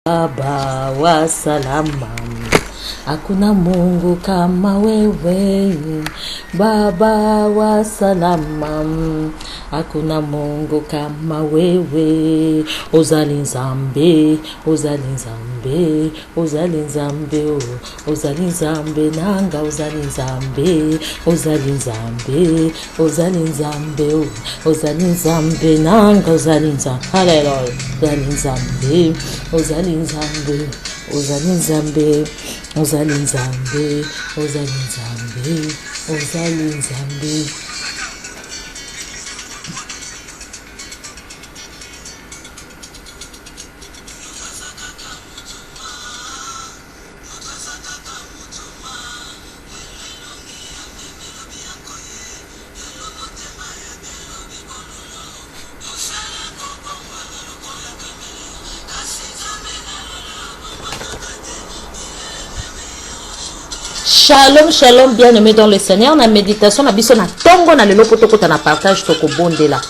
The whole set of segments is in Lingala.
Baba wa salama, hakuna Mungu kama wewe. Baba wa salama, hakuna Mungu kama wewe. Ozali Nzambe, ozali Nzambe, ozali Nzambe, oh. Ozali Nzambe nanga, ozali Nzambe, ozali Nzambe, ozali Nzambe, oh. Ozali Nzambe nanga, ozali Nzambe, haleluya, ozali Nzambe, ozali Nzambe, ozali Nzambe, ozali Nzambe, ozali Nzambe, ozali Nzambe. Shalom, shalom, bien-aimé dans le Seigneur. Na méditation, na biso na tongo na lelo poto kota na partage toko bondela.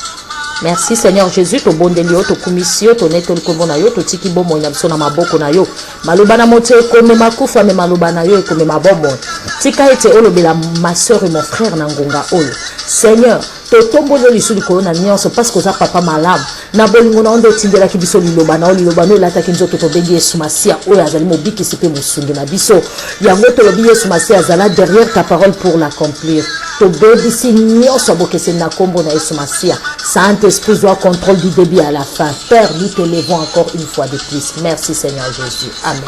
Merci Seigneur Jésus, to bondeli yo, to kumisi yo, to netoli kombo na yo, to tiki bomoi na biso na maboko na yo. Maloba na moto ekomema kufa, me maloba na yo ekomema bomoi. Tika ete olobela ma soeur et mon frère na ngonga oyo. Seigneur, totomboli yo lisu likolo na nyonso parce que oza papa malamu. Na bolingo na yo nde otindelaki biso liloba na yo, liloba na yo elataki nzoto, tobengi Yesu Masiya oyo azali mobikisi mpe mosungi na biso. Yango tolobi Yesu Masiya azala derrière ta parole pour l'accomplir. Tobebisi nyonso ya bokeseni na kombo na Yesu Masiya. Saint-Esprit zwa contrôle du début à la fin. Père, nous te levons encore une fois de plus. Merci Seigneur Jésus. Amen.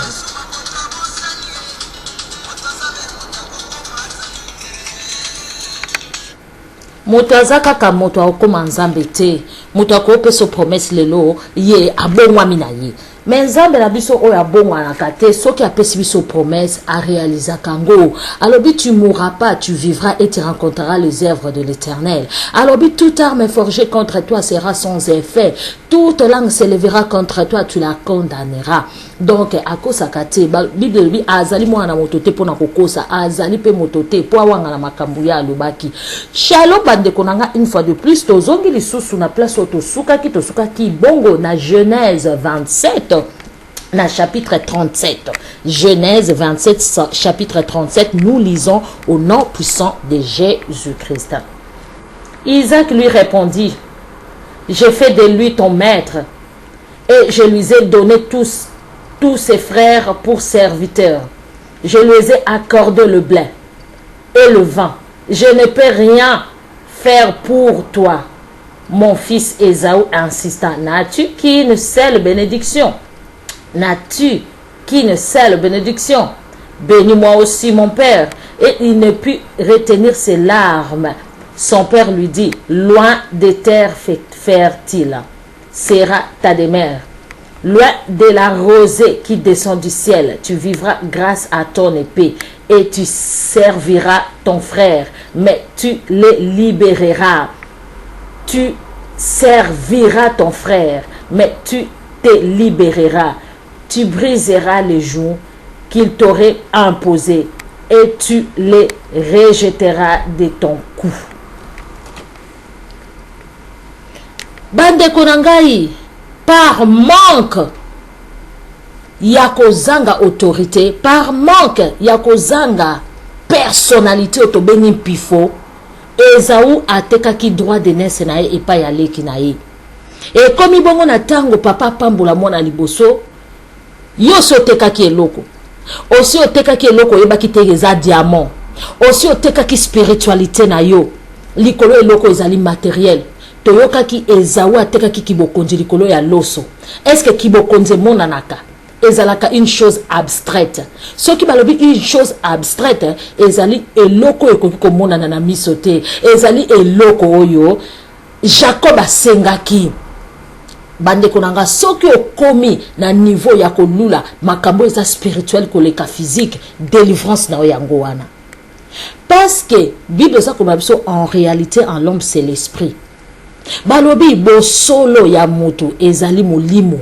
Moto aza kaka moto, akokoma Nzambe te. Moto akopesa promesse lelo, ye abongwami na ye. Me Nzambe na biso oyo abongwanaka te, soki apesi biso promesse, arealizaka yango. Alobi tu mourras pas, tu vivras et tu rencontreras les œuvres de l'Éternel. Alobi toute arme forgée contre toi sera sans effet. Toute langue s'élèvera contre toi, tu la condamneras. Donc akosaka te. Bible elobi azali mwana na moto te mpona kokosa, azali mpe moto te mpo awangana makambo ye alobaki. Shalom bandeko na nga, une fois de plus tozongi lisusu na place oyo tosukaki. Tosukaki bongo na Genèse 27 na chapitre 37. Genèse 27 chapitre 37, nous lisons au nom puissant de Jésus-Christ. Isaac lui répondit, j'ai fait de lui ton maître et je lui ai donné tous ses frères pour serviteurs. Je lui ai accordé le blé et le vin. Je ne peux rien faire pour toi. Mon fils Ésaü insista, n'as-tu qu'une seule bénédiction? N'as-tu qu'une seule bénédiction? Bénis-moi aussi, mon père. Et il ne put retenir ses larmes. Son père lui dit, loin des terres fertiles sera ta demeure. Loin de la rosée qui descend du ciel, tu vivras grâce à ton épée et tu serviras ton frère, mais tu les libéreras. Tu serviras ton frère, mais tu te libéreras. Tu briseras les jougs qu'il t'aurait imposés et tu les rejetteras de ton cou. Bandeko na ngai, par manque ya kozanga autorité, par manque ya kozanga personnalité oyo tobengi mpifo, Ezau atekaki droit d'aînesse na ye epai ya leki na ye. Ekomi bongo na ntango papa apambola mwana liboso, yo osi otekaki eloko, osi otekaki eloko oyebaki te eza diamant, osi otekaki spiritualité na yo likolo eloko ezali materiel. Toyokaki Ezau atekaki kibokonzi likolo ya loso. Est-ce que kibokonzi emonanaka? Ezalaka une chose abstraite. Soki balobi une chose abstraite, ezali eloko oyo ekoki komonana na miso te. Ezali eloko oyo Jacob asengaki. Bandeko na nga, soki okomi na niveau ya kolula makambo eza spirituel koleka physique, délivrance na yo yango wana. Parce que Bible eza koloba biso en réalité en l'homme c'est l'esprit. Balobi bosolo ya moto ezali molimo.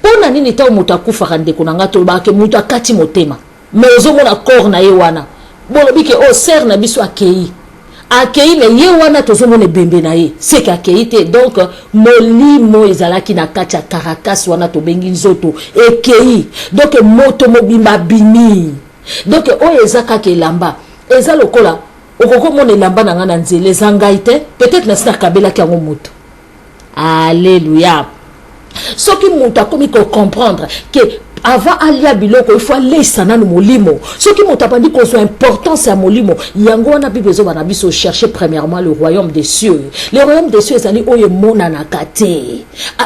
Pona nini ntango moto akufaka, ndeko na nga, tolobaka ke moto akati motema, mais ozomona corps na ye wana, bolobi ke oh sœur na biso akei. Akei, me ye wana tozomona ebembe na ye, seke akei te. Donc molimo ezalaki na kati ya carcasse wana tobengi nzoto ekei. Donc moto mobimba abimi. Donc oyo eza kaka elamba. Eza lokola okoki omona elamba na ngai na nzela, eza ngai te, peut-être nasi nakabelaki yango moto. Alleluya. Soki moto akomi kocomprendre ke avant alia biloko, il faut aleisa nanu molimo. Soki moto abandi kozwa importance ya molimo, yango wana Bible ezoba na biso: chercher premièrement le royaume des cieux. Le royaume des cieux ezali oyo emonanaka te.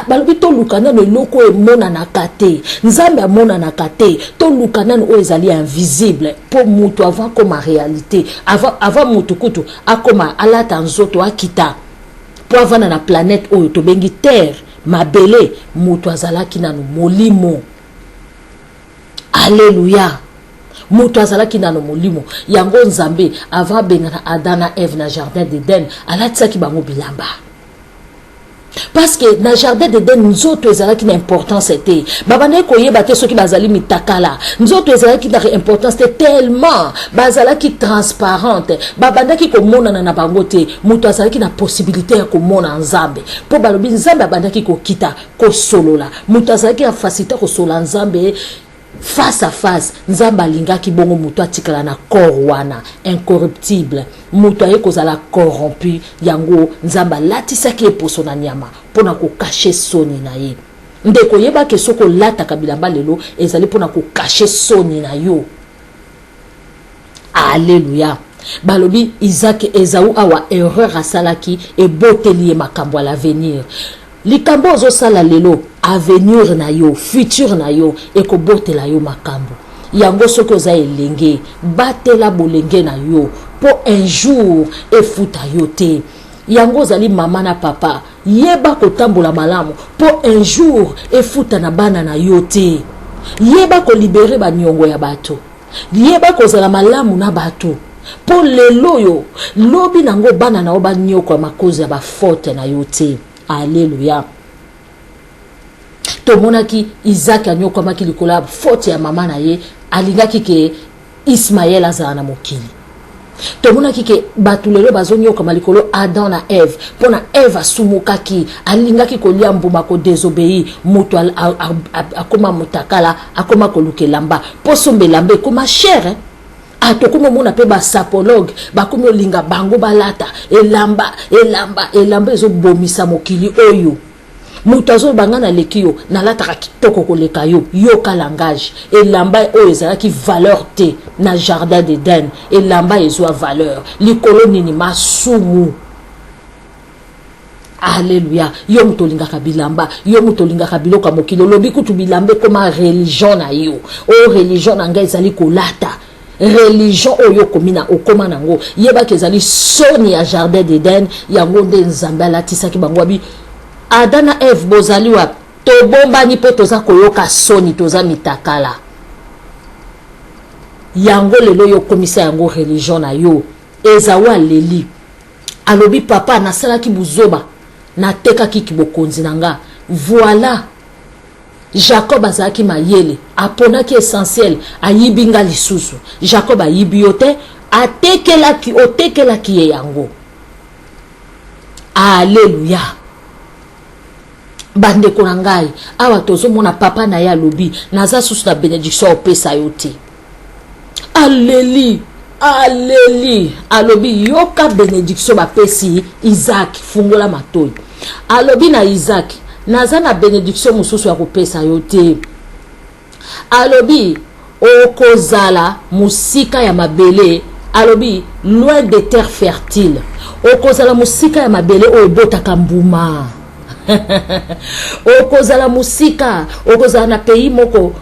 Balobi toluka nanu eloko oyo emonanaka te. Nzambe amonanaka te. Toluka nanu oyo ezali invisible, mpo moto avant akoma réalité, avant motu kutu akoma alata nzoto, akita mpo avanda na planète oyo tobengi terre, mabele, moto azalaki nanu molimo. Alleluya. Moto azalaki nano molimo. Yango Nzambe, avant abengana Adam na Eve na jardin d'Eden, alatisaki bango bilamba, parce que na jardin d'Eden nzoto ezalaki na importance te. Babandaki koyeba te soki bazali mitakala. Nzoto ezalaki na importance te, tellement bazalaki transparente, babandaki komonana na bango te. Moto azalaki na possibilité ya komona Nzambe, mpo balobi Nzambe abandaki kokita kosolola. Moto azalaki na facilité kosolola Nzambe face à face. Nzambe alingaki bongo moto atikala na corps wana incorruptible. Moto aye kozala corrompu, yango Nzambe alatisaki ye poso na nyama mpona kocacher soni na ye. Ndeko, oyebaki soki olataka bilamba lelo, ezali mpona kocacher soni na yo. Alleluya. Balobi Isaac, Ezau awa erreur asalaki eboteli ye makambo ya l'avenir. Likambo ozosala lelo, avenir na yo, futur na yo, ekobotela yo makambo yango. Soki oza elenge, batela bolenge na yo mpo un jour efuta yo te. Yango ozali mama na papa, yeba kotambola malamu mpo un jour efuta na bana na yo te. Yeba kolibérer baniongo ya bato, yeba kozala malamu na bato, mpo lelo oyo, lobi nango bana na yo banyokwama cause ya bafaute na yo te. Alleluya. Tomonaki Isaac anyokwamaki likolo ya faute ya mama na ye, alingaki ke Ismael azala na mokili. Tomonaki ke bato lelo bazonyokama likolo Adam na Eve, mpona Eve asumukaki, alingaki kolia mbuma, kodésobéir. Moto akóma motakala, akóma koluka elamba mpo somba elamba, ekóma cher, eh? Ah, tokomi omona mpe basapologue bakomi olinga bango balata elamba. Elamba, elamba ezobomisa mokili oyo. Moto azoloba: "Ngai naleki yo, nalataka kitoko koleka yo." Yoka langage. Elamba oyo ezalaki valeur te na jardin d'Eden, elamba ezwa valeur likolo nini? Masumu. Alleluya. Yo moto olingaka bilamba, yo moto olingaka biloko ya mokili, olobi kutu bilamba ekóma religion na yo. Oyo religion na ngai ezali kolata. Religion oyo okomi na okóma nango, yebaki ezali soni ya jardin d'Eden. Yango nde Nzambe alatisaki bango. Abi: "Adam na Eve, bozali wapi? Tobombani mpo toza koyoka soni, toza mitakala." Yango lelo oyo okomisa yango religion na yo. Ezau aleli, alobi: "Papa, nasalaki buzoba, natekaki bokonzi na nga." Voilà, Jacob azalaki mayele, aponaki essentiel. "Ayibi nga lisusu." Jacob ayibi yo te, atekelaki, otekelaki ye yango. Alleluya. Bandeko na ngai, awa tozomona papa na ye alobi: "Naza susu na bénédiction opesa yo te." Aleli, aleli, alobi: "Yoka bénédiction bapesi Isaac." Fungola matoi. Alobi na Isaac: "Naza na bénédiction mosusu ya kopesa yo te." Alobi: "Okozala mosika ya mabele." Alobi: "Loin de terre fertile." Okozala mosika ya mabele oyo ebotaka mbuma. Okozala mosika, okozala na pays moko.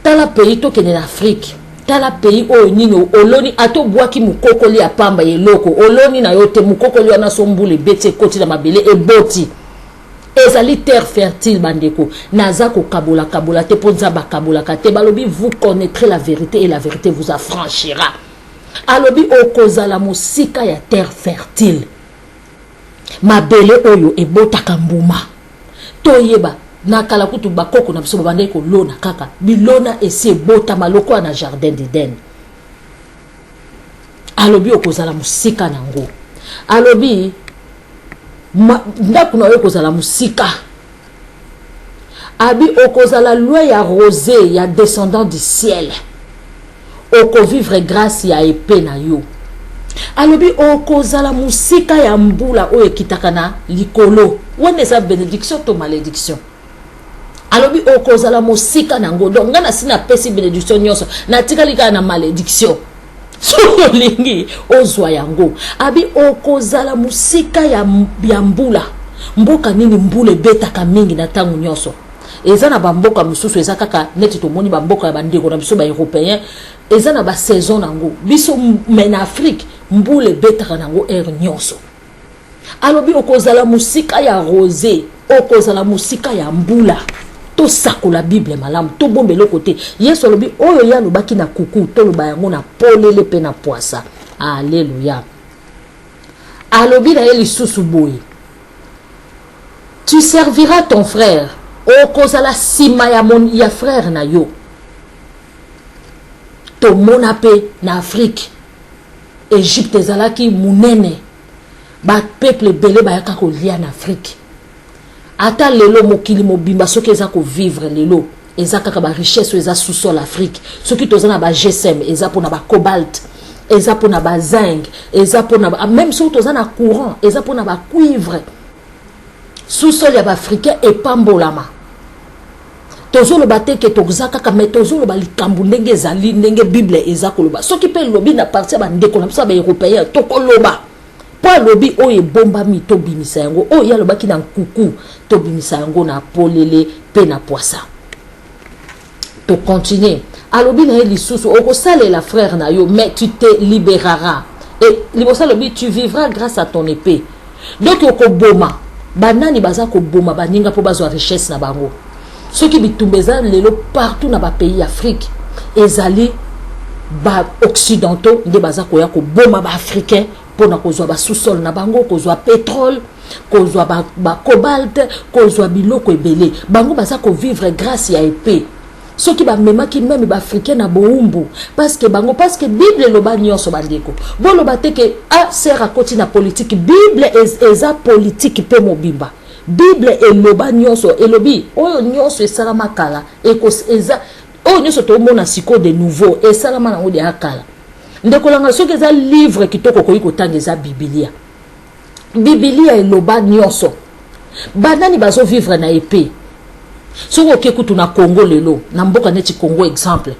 Tala pays, tokende na Afrique. Tala pays oyo nini oloni, ata obwaki mokokoli ya pamba, eloko oloni na yo te, mokokoli wana so mbula ebeti, ekoti na mabele, eboti, ezali terre fertile. Bandeko, naza kokabola-kabola te, mpo Nzambe akabolaka te. Balobi: "Vous connaîtrez la vérité et la vérité vous affranchira." Alobi: "Okozala mosika ya terre fertile, mabele oyo ebotaka mbuma." Toyeba na kala kutu, bakoko na biso babandaki kolona kaka bilona esi ebotama lokola na jardin d'Eden. Alobi: "Okozala mosika nango." Alobi ndako na yo ekozala mosika. Abi okozala loin ya rosée ya descendant du ciel. Okovivre grâce ya epée na yo. Alobi okozala mosika ya mbula oyo ekitaka na likolo. Wana eza bénédiction to malédiction? Alobi okozala mosika nango. Donc ngai nasi napesi bénédiction nyonso, natikali kaka na malédiction. Soki olingi ozwa yango, abi okozala mosika ya mbula. Mboka nini mbula ebetaka mingi na ntango nyonso? Eza na bamboka mosusu, eza kaka neti tomoni bamboka ya bandeko na biso baeuropéen, eza na basaison nango. Biso me na Afrique, mbula ebetaka nango heure nyonso. Alobi okozala mosika ya rosée, okozala mosika ya mbula. Tosakola Bible malamu, tobomba eloko te. Yesu alobi oyo ye alobaki na kuku, toloba yango na polele mpe na pwasa. Alleluya. Alobi na ye lisusu boye: tu serviras ton frère. Okozala nsima ya frère na yo. Tomona mpe na Afrique, Egypte ezalaki monene, bapeuple ebele bayaka kolia na Afrique. Ata lelo, mokili mobimba soki eza kovivre lelo, eza kaka barichesse oyo eza sous-sol Afrique. Soki toza na ba GSM, eza mpona bacobalt, eza mpona bazinc, eza mpona même soki toza na courant, eza mpona bacuivre. Sous-sol ya baafricain epambolama. Tozoloba te ke toza kaka, me tozoloba likambo ndenge ezali, ndenge Bible eza koloba. Soki mpe elobi na partie ya bandeko na biso ya baeuropéen, tokoloba mpo alobi oyo ebombami, tobimisa yango. Oyo ye alobaki na nkuku, tobimisa yango na polele mpe na pwasa. Tocontinue. Alobi na ye lisusu: okosalela frère na yo, mais tu te libéreras. Et liboso alobi: tu vivras grâce à ton épée. Donc okoboma banani? Baza koboma baninga mpo bazwa richesse na bango. Soki bitumba eza lelo partout na bapays Afrique, ezali baoccidentaux nde baza koya koboma baafricain mpona kozwa basous-sol na bango, kozwa pétrole, kozwa bacobalt, ba kozwa biloko ebele. Bango baza kovivre grâce ya épée. Soki bamemaki même baafricain na bowumbu, parce que bango, parce que Bible eloba nyonso. Bandeko, boloba te ke a ser akoti na politike. Bible eza politike mpe mobimba. Bible eloba nyonso, elobi oyo nyonso esalama kala, eza oyo nyonso tomona sikoyo de nouveau, esalama nango deya kala. Ndeko langa, soki eza livre kitoko okoki kotanga, eza Bibilia. Bibilia eloba nyonso. Banani bazovivre na épée? Soki oke kutu na Congo lelo, na mboka neti Congo, exemple,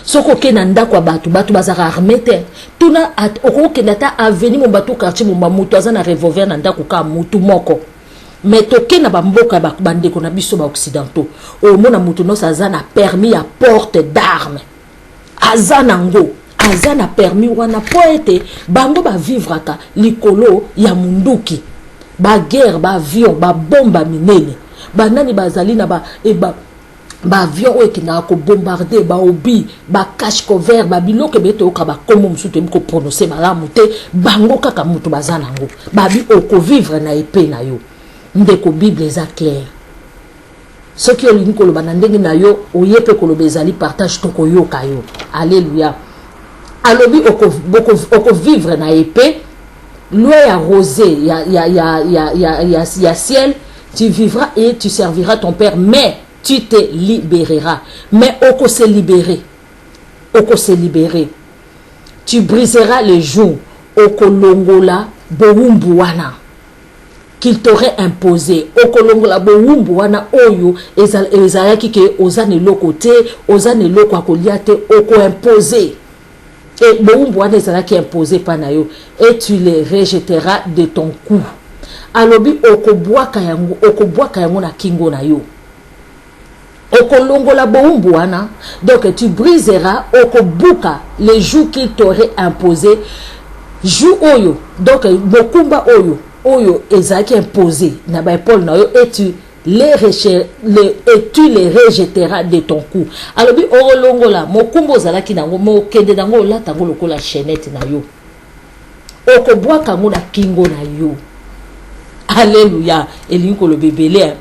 soki oke na ndako ya bato, bato bazalaka arme te. Tuna, okokende ata avenue momba to quartier momba, moto aza na revolver na ndako kaka motu moko. Mais toke na bamboka bandeko na biso baoccidentaux, omona motu nyonso aza na permis ya porte d'arme, aza nango, aza na permis wana mpo ete bango bavivraka likolo ya munduki, baguerre, baavion, babomba minene. Banani bazali na ba baavion oyo ekendaka kobombarder, baobus, bacache-couvert, babiloko ebele toyoka, bakombo mosusu toyebi koprononcer malamu te. Bango kaka moto baza nango. Babi okovivre na épée na yo. Ndeko, Bible eza claire. Soki olingi koloba na ndenge na yo, oye mpe koloba, ezali partage, tokoyoka yo. Alleluya. Alobi okovivre na épée, loin ya rosée ya ciel. Tu vivras et tu serviras ton père, mais tu te libéreras. Mais okose libérer, okose libérer. Tu briseras les jougs, okolongola bowumbu wana qu'il t'aurait imposé. Okolongola bowumbu wana oyo ezalaki ke oza na eloko te, oza na eloko ya kolia te, okoimpose e bowumbu wana ezalaki imposé mpa na yo. Et tu les rejetteras de ton cou. Alobi okobwaka yango, okobwaka yango na kingo na yo, okolongola bowumbu wana. Donc tu briseras, okobuka les jougs qu'il t'aurait imposé, joug oyo, donc mokumba oyo ezalaki imposé na baépaule na yo. Et tu les rejetteras de ton cou. Alobi okolongola mokumba ozalaki nango, mokende nango, olata yango lokola chaînette na yo, okobwaka yango na kingo na yo. Alleluya. Elingi koloba ebele.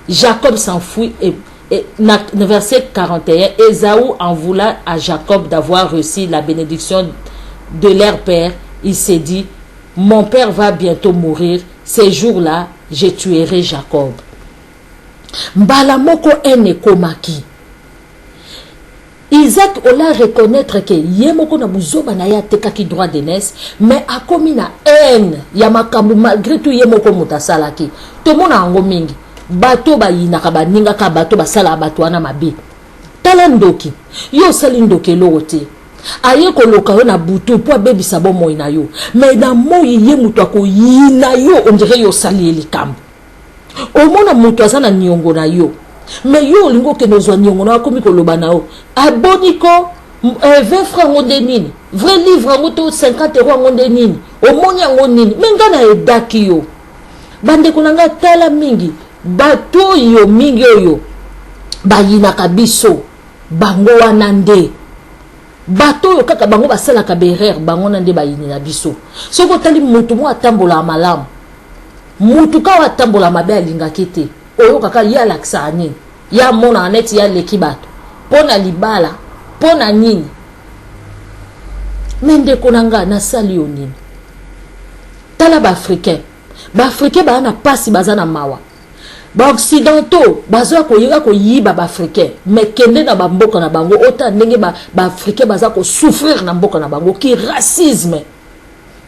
Jacob s'enfuit et na verset 41, Ésaü en voula à Jacob d'avoir reçu la bénédiction de leur père. Il s'est dit: Mon père va bientôt mourir, ce jour-là, je tuerai Jacob. Mbala moko haine ekomaki. Isaac ola reconnaître que ye moko na buzoba na ye atekaki droit d'aînesse, mais akomi na haine ya makambo malgré tout ye moko moto asalaki. Tomona yango mingi. Bato bayinaka baninga kaka bato basalaka bato wana mabe. Tala ndoki, yo osali ndoki eloko te. Aye koloka yo na butu mpo abebisa bomoi na yo, mais na moi ye moto akoyina yo, on dirait yo osali ye likambo. Omona moto aza na niongo na yo, mais yo olingi okende ozwa niongo na yo, akomi koloba na yo aboni ko 20 francs yango nde nini, vrai livre yango to 50 euro yango nde nini, omoni yango nini, mais ngai nayedaki yo. Bandeko na ngai, tala mingi bato oyo mingi oyo bayinaka biso, bango wana nde bato oyo kaka bango basalaka baerreur, bango wana nde bayini na biso. Soki otali motu moko atambolaka malamu, mutu kaka atambola mabe alingaki te, oyokaka ye alakisaka nini, ye amonaka neti ye aleki bato mpo na libala, mpo na nini. Mais ndeko na nga, nasali yo nini? Tala baafricain, baafricain baza na mpasi, baza na mawa. Baoccidentaux baza koyeba koyiba baafricain, mais kende na bamboka na bango, ota ndenge baafricain baza kosouffrir na mboka na bango, ki racisme.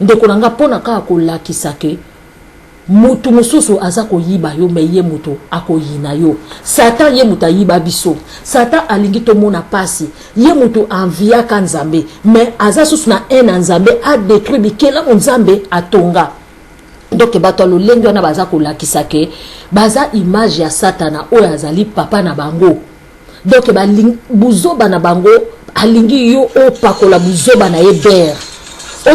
Ndeko na nga, mpona kaka kolakisa ke mutu mosusu aza koyiba yo, mais ye moto akoyina yo. Satan ye moto ayiba biso. Satan alingi tomona pasi. Ye moto enviaka Nzambe, mais aza susu na haine ya Nzambe, adétruire bikelamu Nzambe atonga. Donc bato ya lolenge wana baza kolakisa ke baza image ya Satana oyo azali papa na bango. Donc buzoba na bango, alingi yo opakola buzoba na ye bere,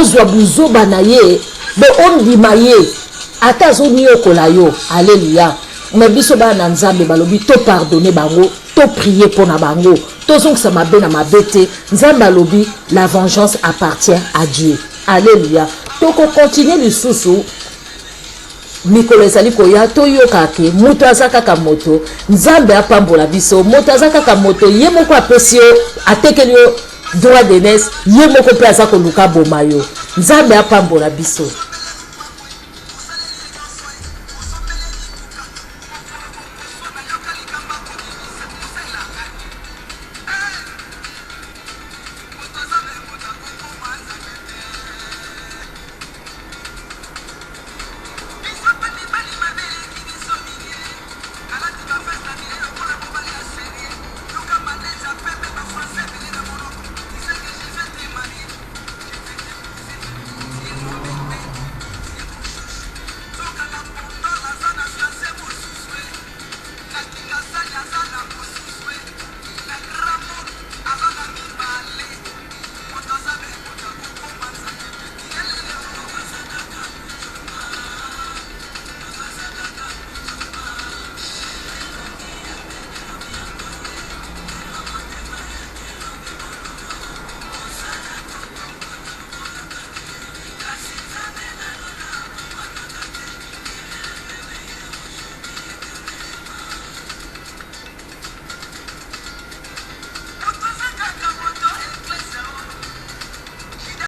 ozwa buzoba na ye bo ondima ye ata azoniokola yo. Alleluya. Mais biso bana na Nzambe, balobi topardonner bango, toprier mpo na bango, tozongisa mabe na mabe te. Nzambe alobi: "La vengeance appartient à Dieu." Alleluya. Tokocontinuer lisusu mikolo ezali koya. Toyoka ke moto aza kaka moto. Nzambe apambola biso. Moto aza kaka moto. Ye moko apesi yo, atekeli yo droit d'aînesse, ye moko mpe aza koluka boma yo. Nzambe apambola biso.